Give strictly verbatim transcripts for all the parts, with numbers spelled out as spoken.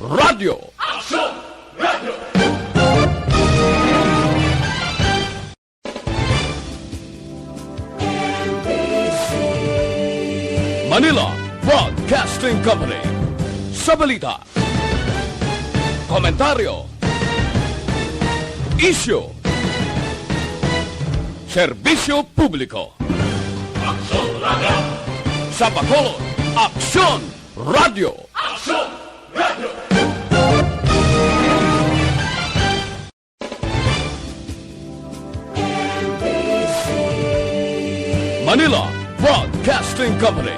Radyo. Manila Broadcasting Company. Sa balita, komentaryo, isyu, serbisyo publiko. Sa Bacolod, Aksyon Radyo. Manila Broadcasting Company.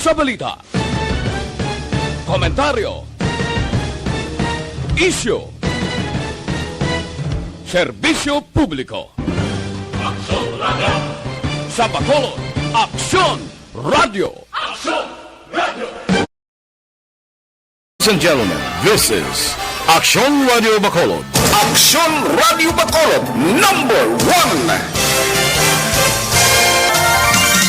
Sa balita, komentaryo, isyu, serbisyo publiko. Sa Bacolod, Aksyon Radyo. Ladies and gentlemen, this is Aksyon Radio Bacolod. Aksyon Radio Bacolod, number one.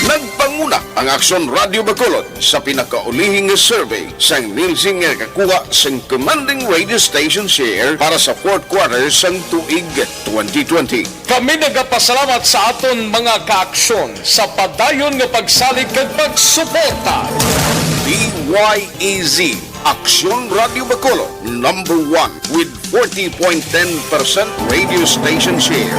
Nagpanguna ang Aksyon Radio Bacolod sa pinakaulihi nga survey sang Nielsen nga nakakuha sang commanding radio station share para sa fourth quarter sang tuig twenty twenty. Kami nagapasalamat sa aton mga kaaksyon sa padayon nga pagsalig kag pagsuporta. D Y E Z, Aksyon Radio Bacolod, number one with forty point ten percent radio station share.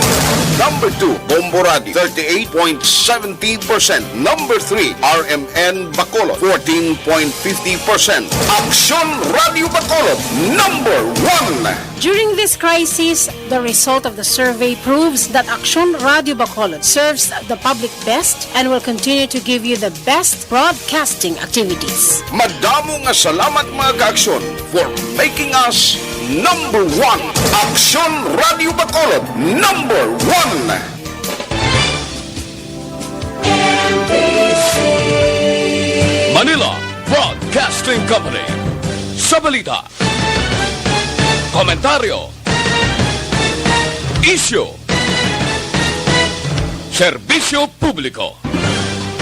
Number two, Bombo Radio, thirty-eight point seventy percent. Number three, R M N Bacolod, fourteen point fifty percent. Aksyon Radio Bacolod, number one. During this crisis, the result of the survey proves that Aksyon Radio Bacolod serves the public best and will continue to give you the best broadcasting activities. Madamo nga salamat, mga kaaksyon, for making us number one. Aksyon Radio Bacolod, number one. Manila Broadcasting Company. Sa balita, komentaryo, isyu, serbisyo publiko.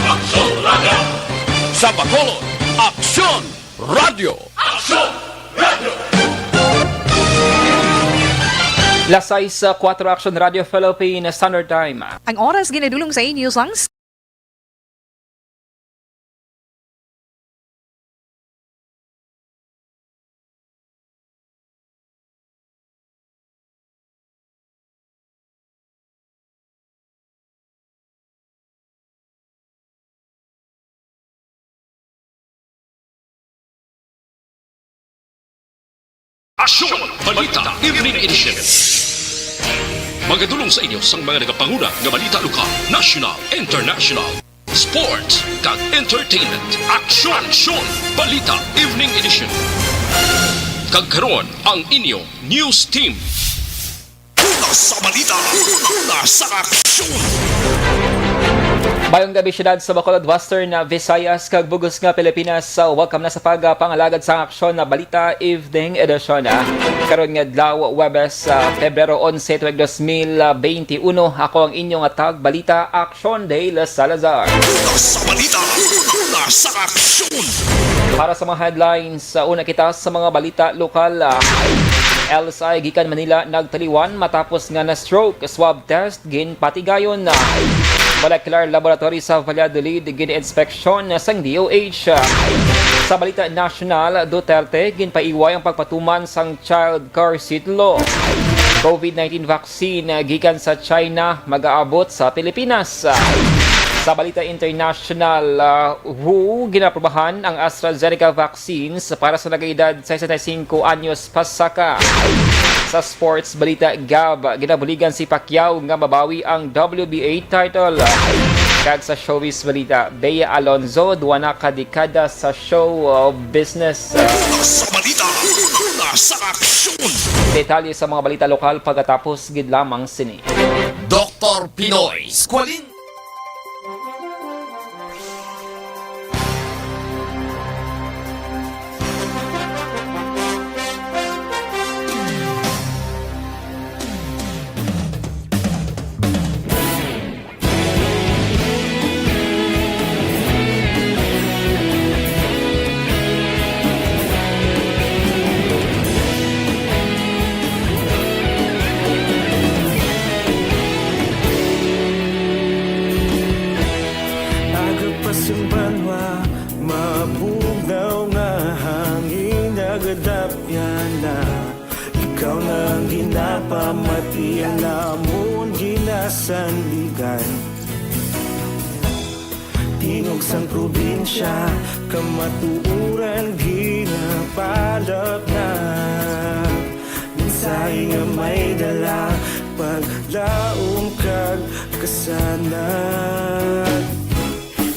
Aksyon Radio. Sa Bacolod, Aksyon Radio. Aksyon Radio. Las sais, ah, kuwatro, Aksyon Radio Philippine Standard Time. Ang oras ginadulong sa inyo sang Aksyon Balita Evening Edition. Magadulong sa inyo sang mga nagapanguna nga balita lokal, national, international, sports, kag entertainment. Aksyon! Aksyon! Balita Evening Edition. Kag karon, ang inyo news team. Una sa balita, una sa aksyon. Mayong gabi, siyudad sa Bacolod, Western, ah, Visayas, kag bug-os nga Pilipinas. Ah, welcome na sa pag, ah, pangalagad sa Aksyon na Balita Evening Edition, ah. Karon nga adlaw, Huwebes, ah, Pebrero onse, tuig dos mil benti uno, ako ang inyong tagbalita, Aksyon Dale Salazar. Una sa balita, una sa aksyon. Para sa mga headlines, sa una kita sa mga balita lokal, ah, L S I gikan Manila nagtaliwan matapos nga na-stroke, swab test ginpatigayon. Molecular Laboratory sa Valladolid gin-inspeksyon sang D O H. Sa balita nasyonal, Duterte ginpaiway ang pagpatuman sang child car seat law. COVID nineteen vaccine gikan sa China mag-aabot sa Pilipinas. Sa balita international, ah, W H O ginaprobahan ang AstraZeneca vaccines para sa nagaedad sesenta y cinco anyos pasaka. Sa sports balita, Gab, ginabuligan si Pacquiao nga mabawi ang W B A title. Kag sa showbiz balita, Bea Alonzo, duwa na ka dekada sa show, uh, business. Sa balita, una sa aksyon. Detalye sa mga balita lokal pagkatapos gid lamang sini. Doktor Pinoy Squalin. Kadapyan na, ikaw na ang ginapamatian namon ginasandigan. Tingog sang probinsya, kamatuoran ginapalapnag. Mensahe nga may dala, paglaom kag kasanag.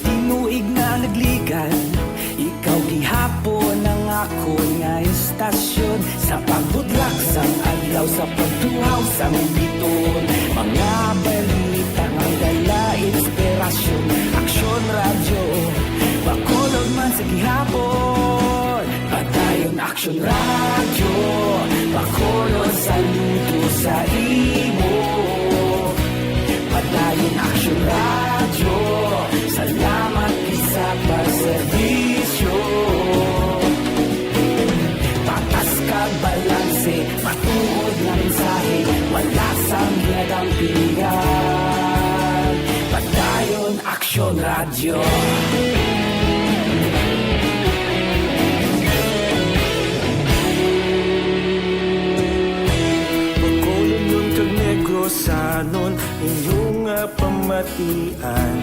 Tinuig nga nagligan, ikaw gihapon ang akon nga istasyon. Sa pagbudlak sang adlaw, sa pagtuhaw sang bituon, mga balita nga dala inspirasyon. Aksyon Radyo, Bacolod man sa gihapon. Padayon Aksyon Radyo, Bacolod, saludo sa imo. Padayon Aksyon Radyo, salamat gid sa pagserbisyo. Patas kag balanse, matuod nga mensahe, wala sang ginadampigan. Padayon Aksyon Radyo. Bacolodnon kag Negrosanon, inyo nga pamatian.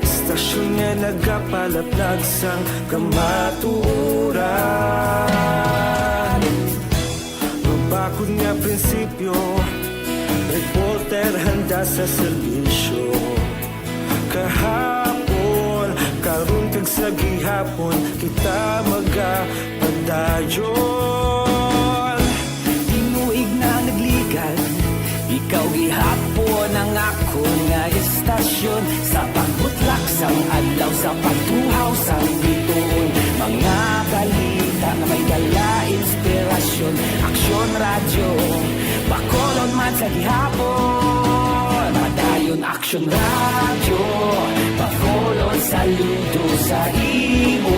Istasyon nga nagapalaplag sang kamatuoran. Mabakod nga prinsipyo, reporter handa sa serbisyo. Kahapon, karon kag sa gihapon, kita magapadayon. Tinuig na nagligan, ikaw gihapon ang akon nga istasyon. Sa pagbutlak sang adlaw, sa pagtuhaw sang bituon, mga balita nga may dala inspirasyon. Aksyon Radyo, Bacolod man sa gihapon. Padayon Aksyon Radyo, Bacolod, saludo sa imo.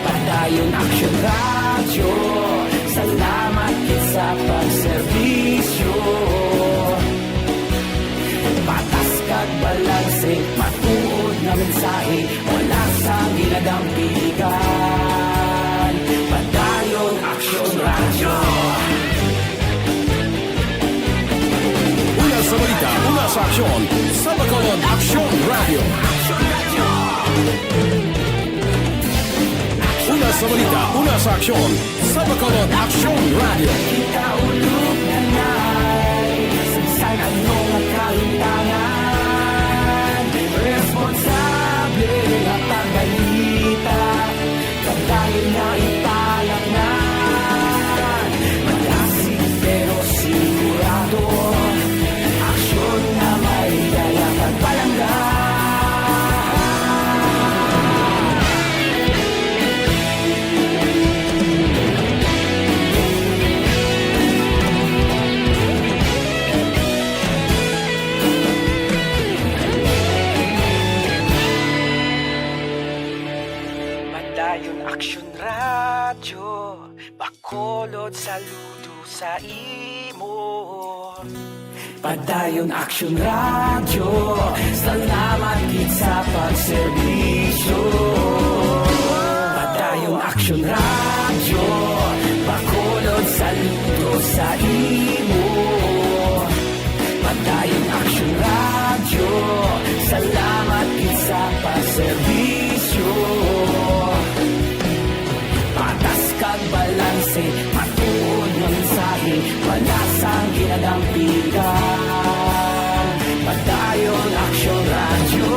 Padayon Aksyon Radyo, salamat gid sa pagserbisyo. Patas kag balanse, matuod nga mensahe, wala sang ginadampigan. Padayon Aksyon Radyo. Una sa balita, una sa aksyon, sa Bacolod Aksyon Radyo. Una sa balita, una sa aksyon, sa Bacolod Aksyon Radyo. Kita ulog na nay, sa bisan ano nga kahimtangan, responsable nga pagbalita. Padayon nga ipalapngan, malasig pero sigurado. Aksyon nga may dala kag palangga. Padayon Aksyon Radyo, Bacolod, saludo sa imo. Padayon Aksyon Radyo, salamat gid sa pagserbisyo. Padayon Aksyon Radyo, Bacolod, saludo sa imo. Padayon Aksyon Radyo, salamat gid sa pagserbisyo. Patas kag balanse, matuod nga mensahe, wala sang ginadampigan. Padayon Aksyon Radyo.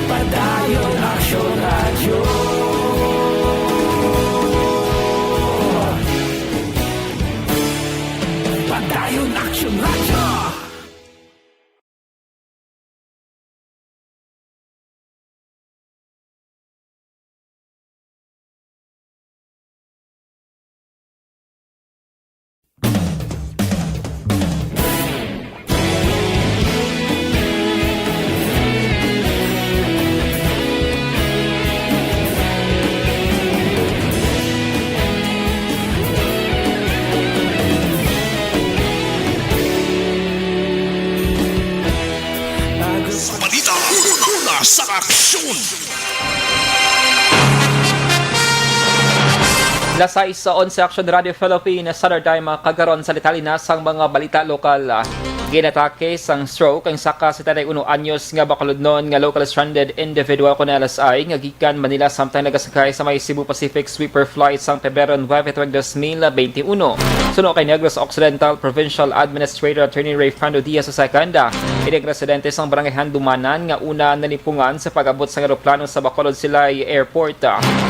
Padayon Aksyon Radyo. Padayon Aksyon Radyo. Sa balita, una sa aksyon. Las sais sa onse Action Radio Philippines, Standard Time, kag karon sa detalye na sang mga balita lokal. Ginatake sang stroke ang isa ka setenta y uno anyos nga bakulodnon nga local stranded individual kon L S I nga gikan Manila samtang nagasakay sa may Cebu Pacific Sweeper Flight sang Pebrero nuebe tuig dos mil benti uno. Suno kay Negros Occidental Provincial Administrator Attorney Rayfrando Diaz the second, ini ang residente sang Barangay Handumanan nga una nalipungan sa pag-abot sang eroplano sa Bacolod Silay Airport.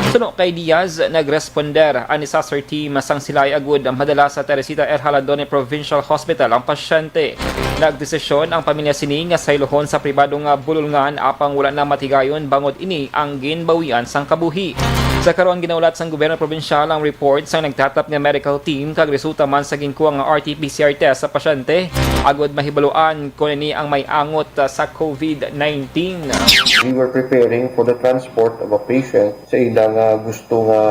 Suno kay Diaz, nagresponder ang disaster team sang Silay agud madala sa Teresita R. Jalandone Provincial Hospital ang pasyente. Nagdesisyon ang pamilya sini nga saylohon sa pribado nga bulolngan apang wala na matigayon bangod ini ang ginbawian sang kabuhi. Sa karon, ginaulat sang gobyerno probinsyal ang report sang nagtatap nga medical team kag resulta man sa ginkuha nga R T P C R test sa pasyente agud mahibaluan kon ini ang may angot sa COVID nineteen. We were preparing for the transport of a patient sa ila nga gusto nga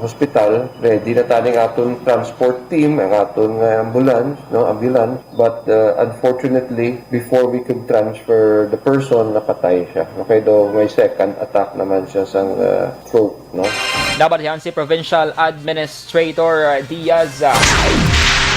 hospital. Ready na taning aton transport team, ang aton nga ambulance, no, ambulance. But, uh, unfortunately, before we could transfer the person, napatay siya. Okay, though may second attack naman siya sang, uh, stroke, no? Nabatian si Provincial Administrator Diaz, ah,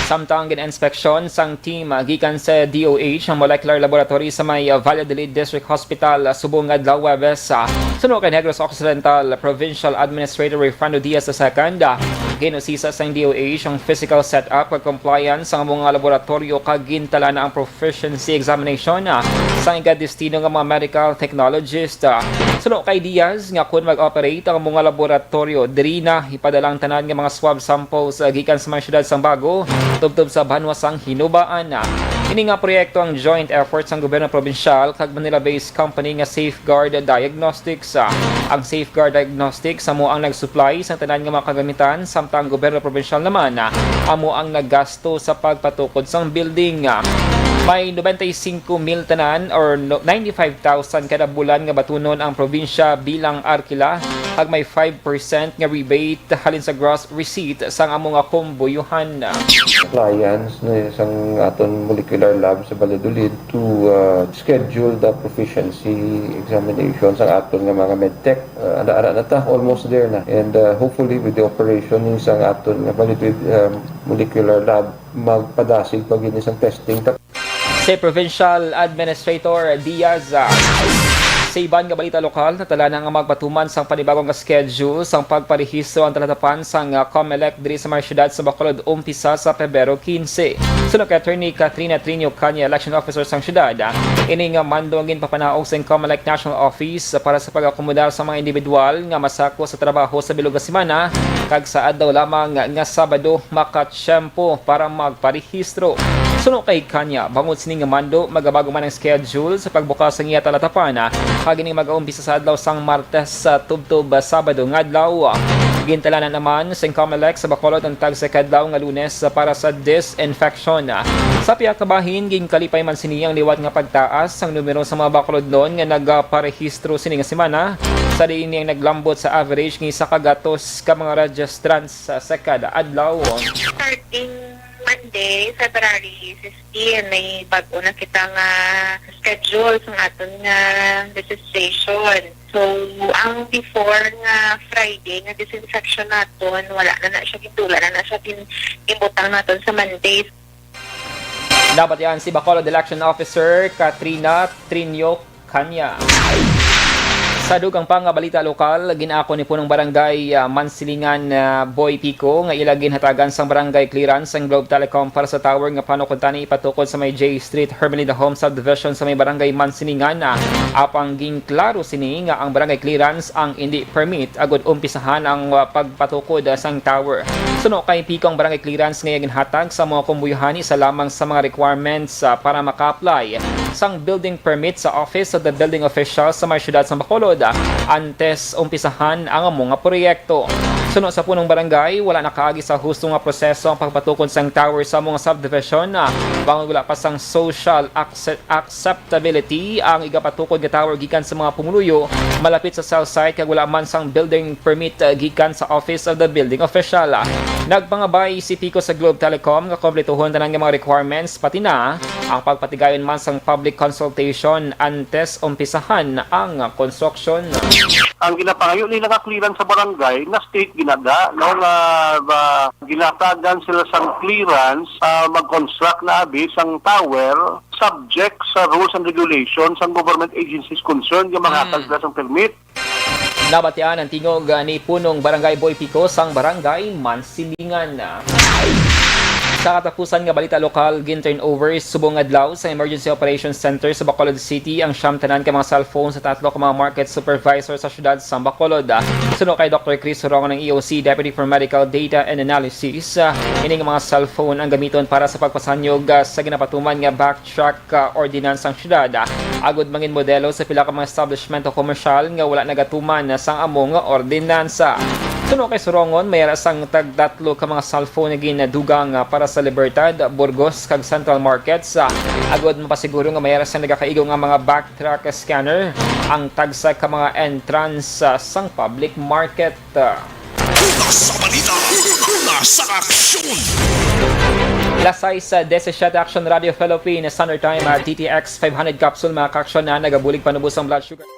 samtang gin-inspeksyon sang team, ah, gikan sa D O H ang molecular laboratory sa may, ah, Valladolid District Hospital, ah, subong nga adlaw Huwebes, ah, suno kay Negros Occidental Provincial Administrator Rayfrando Diaz the second, ah, ginusisa sang D O H ang physical setup kag compliance sang mga laboratoryo kag gintala na ang proficiency examination, ah, sang igadestino nga mga medical technologist. Ah, suno kay Diaz nga kun mag-operate ang mga laboratoryo, diri na ipadala ang tanan nga mga swab samples, ah, gikan sa mga syudad sang Bago, tubtob sa banwa sang Hinubaan. Ah, ini nga proyekto ang joint effort sang gobyerno probinsyal kag Manila-based company nga Safeguard Diagnostics. Ah, ang Safeguard Diagnostics amo ang nag-supply sa tanan nga mga kagamitan, samtang ang gobyerno probinsyal naman, ah, amo ang naggasto sa pagpatukod sang building. Ah, may nobenta y singko mil tanan or no, ninety-five thousand kada bulan nga batunon ang probinsya bilang arkila, kag may five percent nga rebate halin sa gross receipt sang amo nga kumbuyuhan. Compliance na sang aton molecular lab sa Valladolid to, uh, schedule the proficiency examination sa aton nga mga medtech. Uh, ara-ara na ta, almost there na. And, uh, hopefully with the operation ni sang aton nga Valladolid, um, molecular lab, magpadasig pa gid ni sang testing. Si Provincial Administrator Diaz, ah, sa iban nga balita lokal, natala na nga magpatuman sang panibago nga schedule sang pagparehistro ang talatapan sang, ah, Comelec diri sa mga syudad sa Bacolod umpisa sa Pebrero quince. Suno kay Attorney Katrina Trinio Caña, election officer sang syudad, ah, ini nga mando ang ginpapanaog sang Comelec National Office para sa pag-akomodar sa mga individual nga masako sa trabaho sa bilog nga semana kag sa adlaw lamang nga Sabado makatiyempo para magparehistro. Suno kay Caña, bangod sini nga mando, magabago man ang schedule sa pagbukas sang iya talatapan, ah, kag ini mag-aumpisa sa adlaw sang Martes sa tubtob, ah, Sabado nga adlaw. Gintalanan naman sang Comelec sa Bacolod ang tagsa ka adlaw nga Lunes para sa disinfection. Sa pihak sa bahin, ginkalipay man sini ang liwat nga pagtaas sang numero sa mga Bacolodnon nga nagaparehistro sini nga semana, sa diin ini ang naglambot sa average nga isa ka gatos ka mga registrants sa, sa kada adlaw. Starting Monday, February fifteen, may bag-o na kita nga schedule sa aton nga registration. So, ang before nga Friday nga disinfection naton, wala na na siya gintula, na na siya gin-, gimbutang naton sa Monday. Dapat yan si Bacolod Election Officer Katrina Trinio Caña. Sa dugang pa nga balita lokal, gin-ako ni Punong Barangay, ah, Mansilingan, ah, Boy Pico nga ila ginhatagan sang barangay clearance sang Globe Telecom para sa tower nga plano kuntani ipatukod sa may J Street, Hermelinda Home Subdivision sa may barangay Mansilingan. Ah, apang ginklaro sini nga ang barangay clearance ang indi permit agud umpisahan ang, ah, pagpatukod, ah, sang tower. Suno kay Pico, ang barangay clearance nga iya ginhatag sa mga kumbuyohan isa lamang sa mga requirements, ah, para maka-apply sang building permit sa Office of the Building Official sa may siyudad sa Bacolod, ah, antes umpisahan ang amo nga proyekto. Suno sa punong barangay, wala nakaagi sa husto nga proseso ang pagpatukod sang tower sa amo nga subdivision, ah, bangod wala pa sang social acce-, acceptability ang igapatukod nga tower gikan sa mga pumuluyo malapit sa cell site kag wala man sang building permit, ah, gikan sa Office of the Building Official. Ah, Nagpangabay si Pico sa Globe Telecom nga kompletuhon tanan nga mga requirements, pati na ang pagpatigayon man sang public consultation antes umpisahan ang konstruksyon. Ang ginapangayo nila nga clearance sa barangay nga state ginaga, no, nga ba, ginatagan sila sang clearance, ah, mag-construct na abi sang tower subject sa rules and regulations sang government agencies concerned nga manghatag Hmm. sila sang permit. Nabatian ang tingog, ah, ni Punong Barangay Boy Pico sang Barangay Mansilingan. Sa katapusan nga balita lokal, gin-turn over subong adlaw sa Emergency Operations Center sa Bacolod City ang siyam tanan ka mga cellphone sa tatlo ka mga market supervisor sa siyudad sa Bacolod. Suno kay Doktor Chris Hurongon, ang E O C, Deputy for Medical Data and Analysis, ah, ining mga cellphone ang gamiton para sa pagpasanyog, ah, sa ginapatuman nga backtrack, ah, ordinance sang siyudad, ah, agud mangin modelo sa pila ka mga establishmento komersyal nga wala nagatuman, ah, sang amo nga ordinansa. Suno kay Surongon, may ara sang tagtatlo ka mga cellphone nga ginadugang, ah, para sa Libertad, Burgos, kag Central Markets, ah, agud mapasiguro nga may ara sang nagakaigo nga mga backtrack scanner ang tagsa ka mga entrance, ah, sang public market. Una sa balita, una sa aksyon. Las sais, ah, disisiete, Action Radio Philippines, Standard Time, ah, D T X five hundred capsule, mga kaaksyon, na nagabulig panubos ang blood sugar.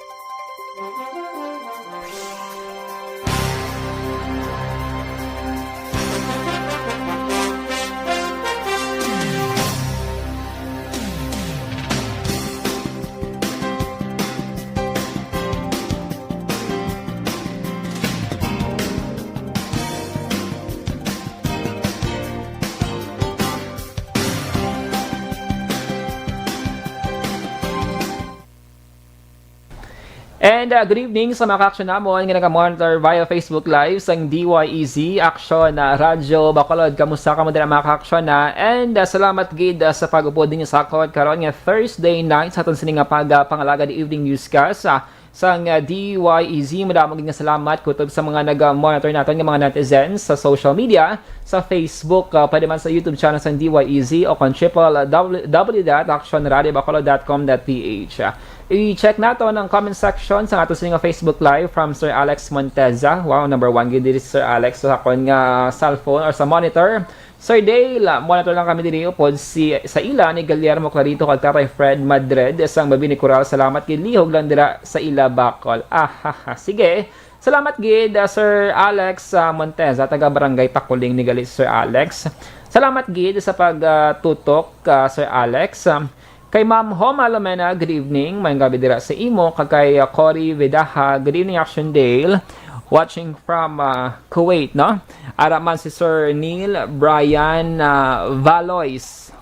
And, uh, good evening sa mga kaaksyon namon nga naga-monitor via Facebook Live sang D Y E Z Action, uh, Radyo Bacolod. Kamusta kamo dira, mga kaaksyon, ah? And, uh, salamat gid, uh, sa pag-upod ninyo sa akon karon nga Thursday night sa aton sini nga pag, uh, pangalagad evening newscast, uh, sang, uh, D Y E Z. Madamo gid nga salamat kutob sa mga naga-monitor naton nga mga netizens sa social media, sa Facebook, uh, pwede man sa YouTube channel sang D Y E Z o kon triple W W W dot action radio bacolod dot com dot P H. I-check naton ang comment section sa ato sini nga Facebook Live from Sir Alex Monteza. Wow, number one gid diri si Sir Alex. So, akon nga cellphone or sa monitor. Sir Dale, ah, monitor lang kami diri upod si, sa ila ni Guillermo Clarito kag Tatay Fred Madrid, sang Mabini Coral. Salamat gid, lihog lang dira sa ila bakol. Ahaha, sige. Salamat gid, ah, Sir Alex, ah, Monteza, taga Barangay Takuling ni gali, Sir Alex. Salamat gid sa pag, ah, tutok, ah, Sir Alex. Um, Kay Ma'am Homa Lomena, good evening. Mayong gabi dira sa imo. Kag kay, uh, Cory Vedaha, good evening, Action Dale. Watching from, uh, Kuwait, no? Ara man si Sir Neil Brian, uh, Valois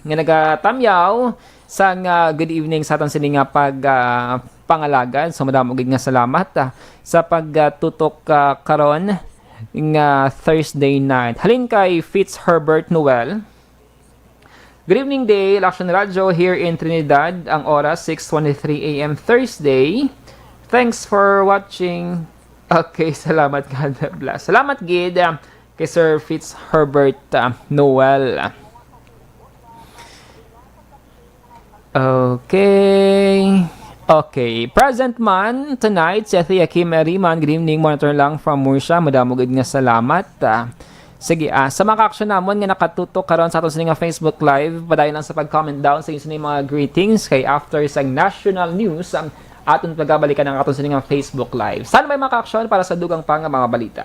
nga nagatamyaw sang, uh, good evening sa aton sini nga pag, uh, pangalagad. So, madamo gid nga salamat, uh, sa pag, uh, tutok, uh, karon nga Thursday night. Halin kay Fitz Herbert Noel. Good evening, Dale. Action Radio here in Trinidad. Ang oras, six twenty-three A M Thursday. Thanks for watching. Okay, salamat, God bless. Salamat gid, ah, kay Sir Fitz Herbert, ah, Noel. Okay. Okay. Present man tonight si Ate Kim Eriman. Good evening, monitor lang from Murcia. Madamo gid nga salamat. Ah, sige, ah, sa mga kaaksyon namon nga nakatutok karon sa aton sini nga Facebook Live, padayon lang sa pag-comment down sa inyo sini mga greetings, kay after sa national news ang aton pagabalikan ang aton sini nga Facebook Live. Sana may mga kaaksyon para sa dugang pa nga mga balita.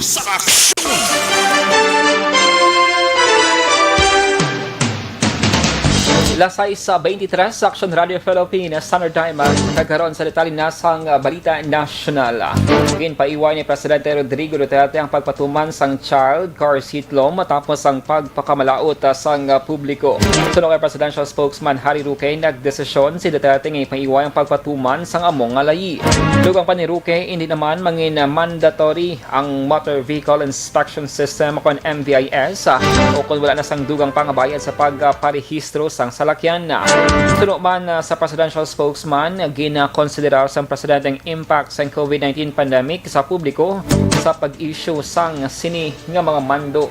Sa aksyon! Las sais sa twenty-three sa Aksyon Radio Philippines, Standard Time, kag karon sa detalye na sang balita nasyonal. Ginpaiway ni Presidente Rodrigo Duterte ang pagpatuman sang child car seat law matapos ang pagpakamalaut sang publiko. Suno kay Presidential Spokesman Harry Roque, nagdesisyon si Duterte nga ipaiway ang pagpatuman sang amo nga layi. Dugang pa ni Roque, hindi naman mangin mandatory ang Motor Vehicle Inspection System o kon M V I S, ah, o kon wala na sang dugang pa nga bayad sa pagparehistro sang salakyan. Suno man, ah, sa presidential spokesman, ginakonsiderar sang presidente ang impact sang COVID nineteen pandemic sa publiko sa pag-issue sang sini nga mga mando.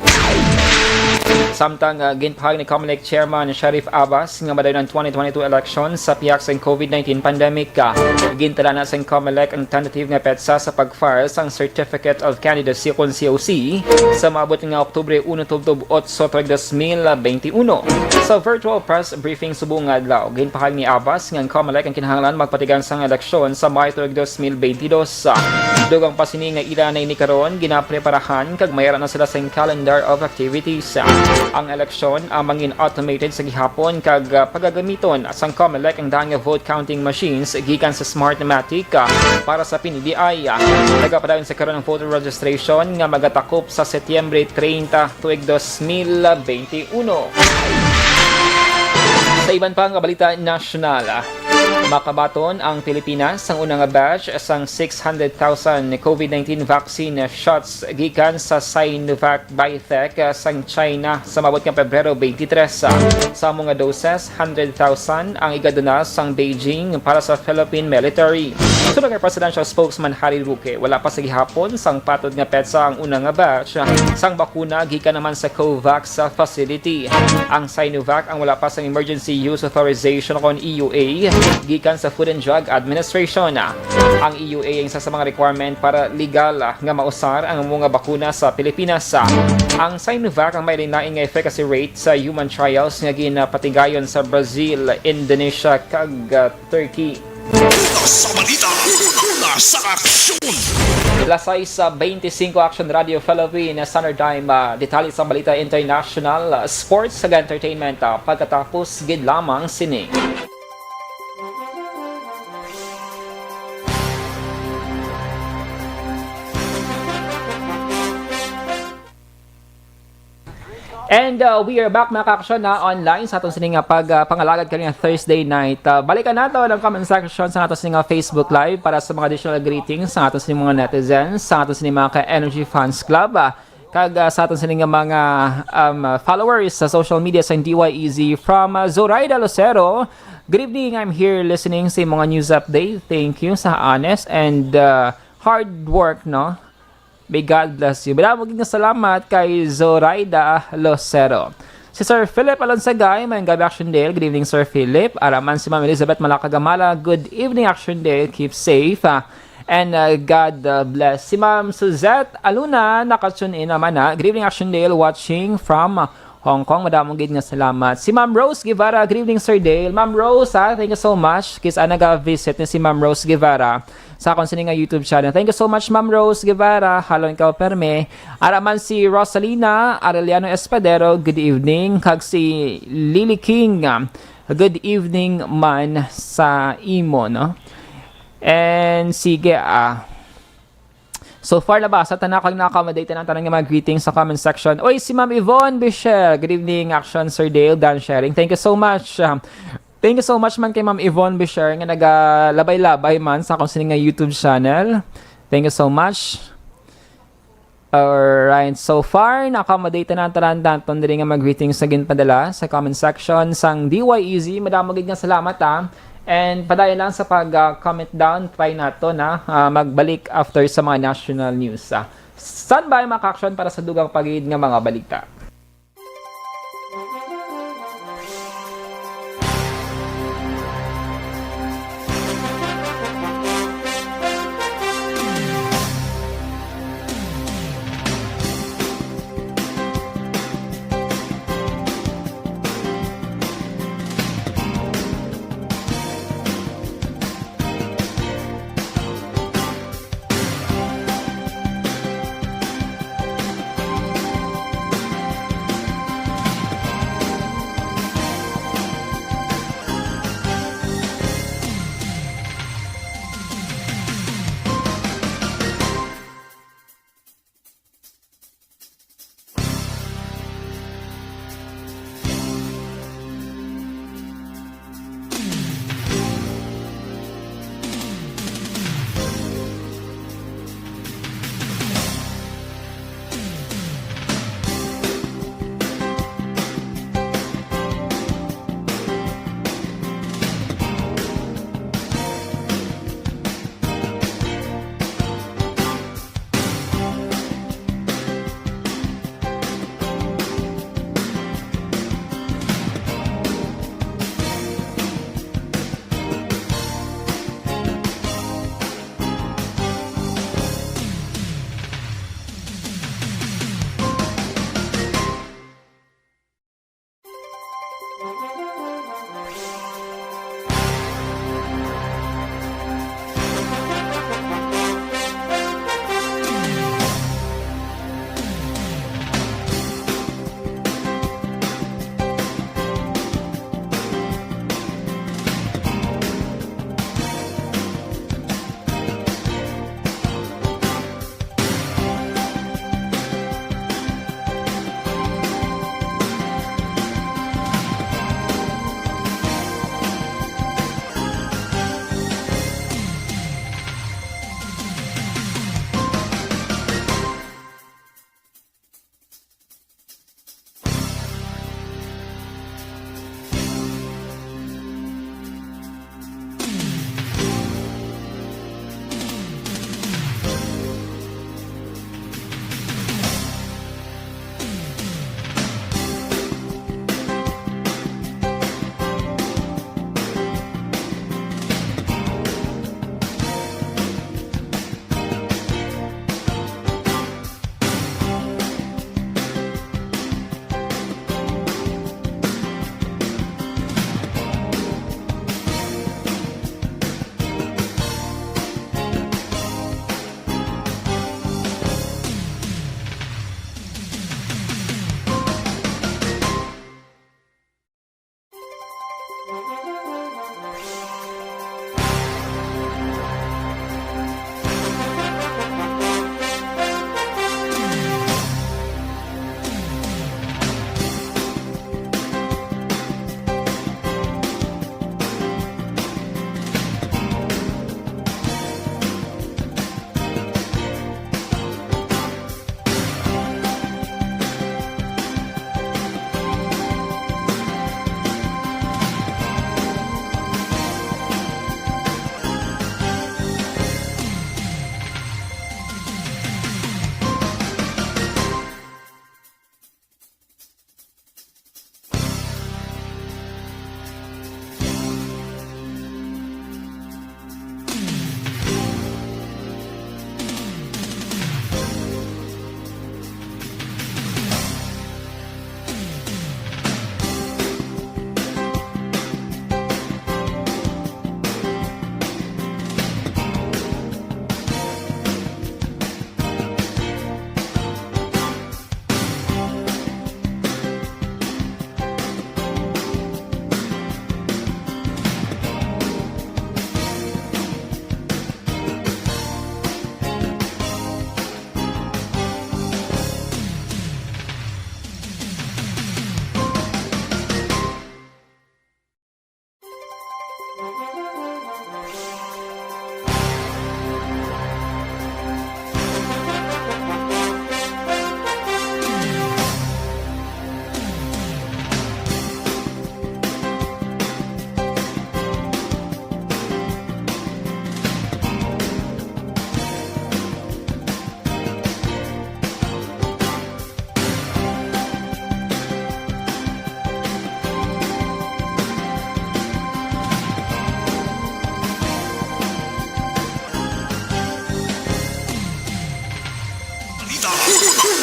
Samtang, ah, ginpahayag ni Comelec Chairman Sharif Abbas nga madayon ang twenty twenty-two election sa pihak sang COVID nineteen pandemic, ah, gintalana sang Comelec ang tentative nga petsa sa pag-file sang Certificate of Candidacy kon C O C sa maabot nga Oktubre uno tubtob otso tuig dos mil benti uno. Sa virtual press briefing subong nga adlaw, ginpahayag ni Abbas nga ang Comelec ang kinahanglan magpatigayon sang eleksyon sa May tuig dos mil benti dos. Dugang pa sini nga ila na ini karon ginapreparahan kag may ara na sila sing calendar of activities. Ang eleksyon ang mangin automated sa gihapon kag, ah, pagagamiton sang Comelec ang daan nga vote counting machines gikan sa Smartmatic, ah, para sa P N B I. Nagapadayon sa karon ang voter registration nga magatakop sa Setyembre treinta tuig dos mil benti uno. Sa iban pa nga balita nasyonal, ah, makabaton ang Pilipinas sang una nga batch sang six hundred thousand COVID nineteen vaccine shots gikan sa Sinovac Biotech, ah, sang China sa maabot nga Pebrero twenty-three. Sa amo nga doses, hundred thousand ang igaduna sang Beijing para sa Philippine military. Suno kay Presidential Spokesman Harry Roque, wala pa sa gihapon sang patod nga petsa ang una nga batch sang bakuna gikan naman sa COVAX facility. Ang Sinovac ang wala pa sang emergency use authorization kon E U A gikan sa Food and Drug Administration. Ang E U A ang isa sa mga requirement para legal nga mausar ang amo nga bakuna sa Pilipinas. Ang Sinovac ang may lain-lain nga efficacy rate sa human trials nga ginapatigayon sa Brazil, Indonesia, kag, ah, Turkey. Una sa balita, una sa aksyon. Las sais sa twenty-five Action Radio Philippines, Standard Time, ah, detalye sa balita international, ah, sports, kag entertainment, ah, pagkatapos gid lamang sini. And, uh, we are back, mga ka-aksyon, na online sa aton sini nga pag, uh, pangalagad karon nga Thursday night. Uh, balikan nato ang comment section sa aton sini nga Facebook Live para sa mga additional greetings sa aton sini mga netizens, sa aton sini mga ka-Energy Fans Club, uh, kag, uh, sa aton sini nga mga, um, uh, followers sa social media sa D Y E Z from, uh, Zoraida Lucero. "Good evening, I'm here listening sa mga news update. Thank you sa honest and, uh, hard work, no?" May God bless you. Madamo gid nga salamat kay Zoraida Lucero. Si Sir Philip Alonsagay, may gabi, Action Dale. Good evening, Sir Philip. Ara man si Ma'am Elizabeth Malakagamala. Good evening, Action Dale. Keep safe, ah, and, ah, God, ah, bless. Si Ma'am Suzette Aluna, naka-tune in naman, ah. Good evening, Action Dale. Watching from, ah, Hong Kong. Madamo gid nga salamat. Si Ma'am Rose Guevara, good evening, Sir Dale. Ma'am Rose, ah, thank you so much. Kis-a naga-visit ni si Ma'am Rose Guevara sa akon sini nga YouTube channel. Thank you so much, Ma'am Rose Guevara. Halon ka perme. Ara man si Rosalina Arellano Espadero, good evening. Kag si Lily King, ah, good evening man sa imo, no? And sige, ah, so far, nabasa ta na kag na-accommodate na ang tanan nga mga greetings sa comment section. Oy, si Ma'am Yvonne Bichel, good evening, Action Sir Dale, Dan Sharing. Thank you so much. Ah, thank you so much man kay Ma'am Yvonne Bichel nga nagalabay-labay man sa akon sini nga YouTube channel. Thank you so much. Alright, so far, na-accommodate na ang tanan naton diri nga mga greetings nga ginpadala sa comment section sang D Y E Z. Madamo gid nga salamat, ah. And padayon lang sa pag, ah, comment down, try nato na, ah, magbalik after sa mga national news, ah. Standby, mga ka-action, para sa dugang pa gid nga mga balita.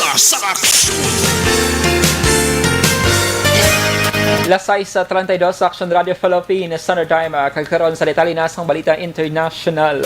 Sa aksyon. Las sais treinta y dos sa Aksyon Radio Philippines Standard Time, ah, kag karon sa detalye na sang balita international.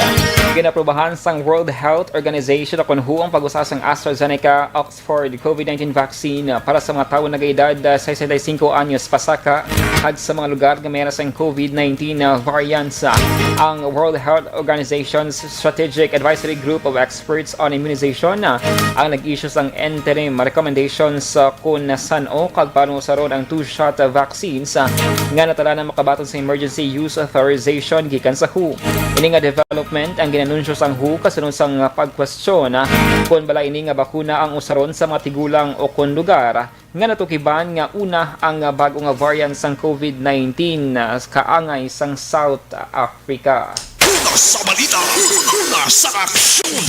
Ginaprubahan sang World Health Organization kon huo ang pag-usa sang AstraZeneca Oxford COVID nineteen vaccine, ah, para sa mga tawo nagaedad, ah, sesenta y cinco anyos pasaka, kag sa mga lugar nga may ra sang COVID nineteen, ah, variants. Ah, ang World Health Organization's Strategic Advisory Group of Experts on Immunization, ah, ang nag-issue sang interim recommendations, ah, kon san-o kag paano usaron ang two-shot vaccines, ah, nga natala na makabaton sa emergency use authorization gikan sa W H O. Ini nga development ang ginanunsyo sang W H O kasunod sang pagkwestiyon, ah, kon bala ini nga bakuna ang usaron sa mga tigulang o kon lugar nga natukiban nga una ang bag-o nga variant sang COVID nineteen, ah, kaangay sang South Africa. Una sa balita, una sa aksyon.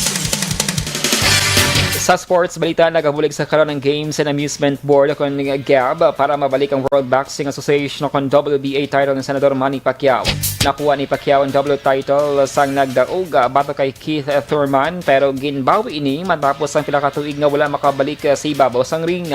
Sa sports balita, nagabulig sa karon ang Games and Amusement Board o kon gab para mabalik ang World Boxing Association o kon W B A title ni Senador Manny Pacquiao. Nakuha ni Pacquiao ang W title sang nagdaog, ah, batok kay Keith Thurman, pero ginbawi ini matapos ang pila ka tuig nga wala makabalik, ah, sa ibabaw sang ring.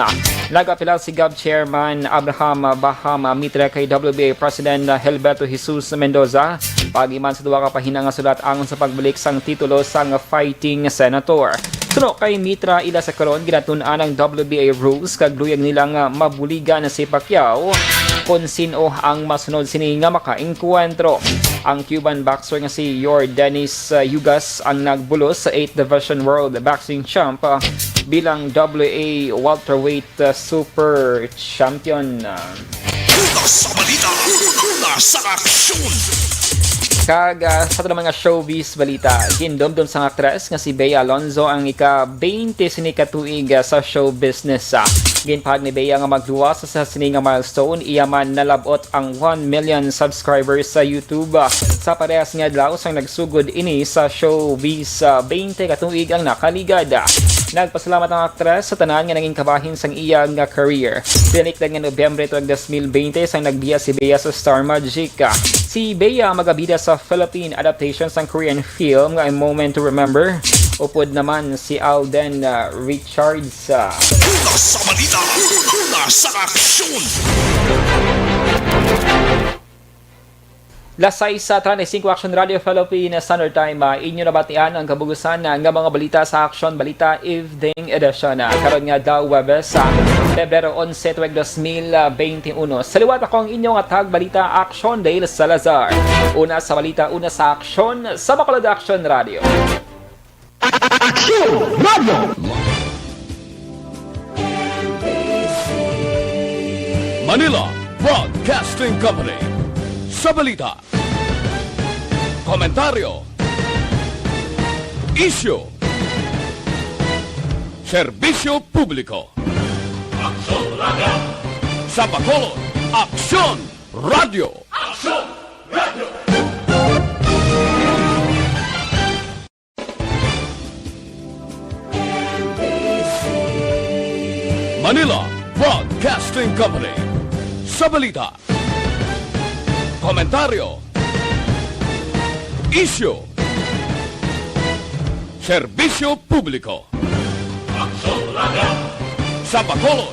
Nag-apila si gab Chairman Abraham Baham Mitra kay W B A President Gilberto Jesus Mendoza pag-iman sa duha ka pahina nga sulat angon sa pagbalik sang titulo sang fighting senator. Suno kay Mitra, ila sa karon ginatun-an ang W B A rules kag luyag nila nga mabuligan si Pacquiao kon sin-o ang masunod sini nga makaengkwentro. Ang Cuban boxer nga si Yordenis, uh, Ugas ang nagbulos sa eighth Division World Boxing Champ, uh, bilang W A welterweight, uh, super champion. Una sa balita, una sa aksyon. Kag, ah, sa aton naman nga showbiz balita, gindumdom sang aktres nga si Bea Alonzo ang ika-twenty sini ka tuig, ah, sa show business, ah. Ginpahayag ni Bea nga magluwas sa sini nga milestone, iya man nalab-ot ang one million subscribers sa YouTube, ah, sa parehas nga adlaw sang nagsugod ini sa showbiz, ah, twenty ka tuig ang nakaligad. Nagpasalamat ang aktres sa tanan nga nangin kabahin sang iya nga career. Pinanikdan nga Nobyembre tuig dos mil twenty sang nagbiya si Bea sa Star Magic. Si Bea magabida sa Philippine adaptation sang Korean film nga A Moment to Remember. Upod naman si Alden, uh, Richards, uh, Una sa balita, una sa aksyon. Las sais treinta y cinco, Action Radio Philippines Standard Time. Ah, inyo nabatian ang kabugusan, ah, nga mga balita sa Action Balita Evening Edition, ah, karon nga daw Huwebes, ah, Pebrero onse, tuig dos mil veintiuno. Sa liwat, ako ang inyong tagbalita, Action Dale Salazar. Una sa balita, una sa aksyon, sa Bacolod Action Radio. Aksyon Radio. Manila Broadcasting Company. Sa balita, komentaryo, isyu, serbisyo publiko. Aksyon Radio. Sa Bacolod, Aksyon Radio. Aksyon Radio. Manila Broadcasting Company. Sa balita, komentaryo, isyu, serbisyo publiko. Aksyon Radio. Sa Bacolod,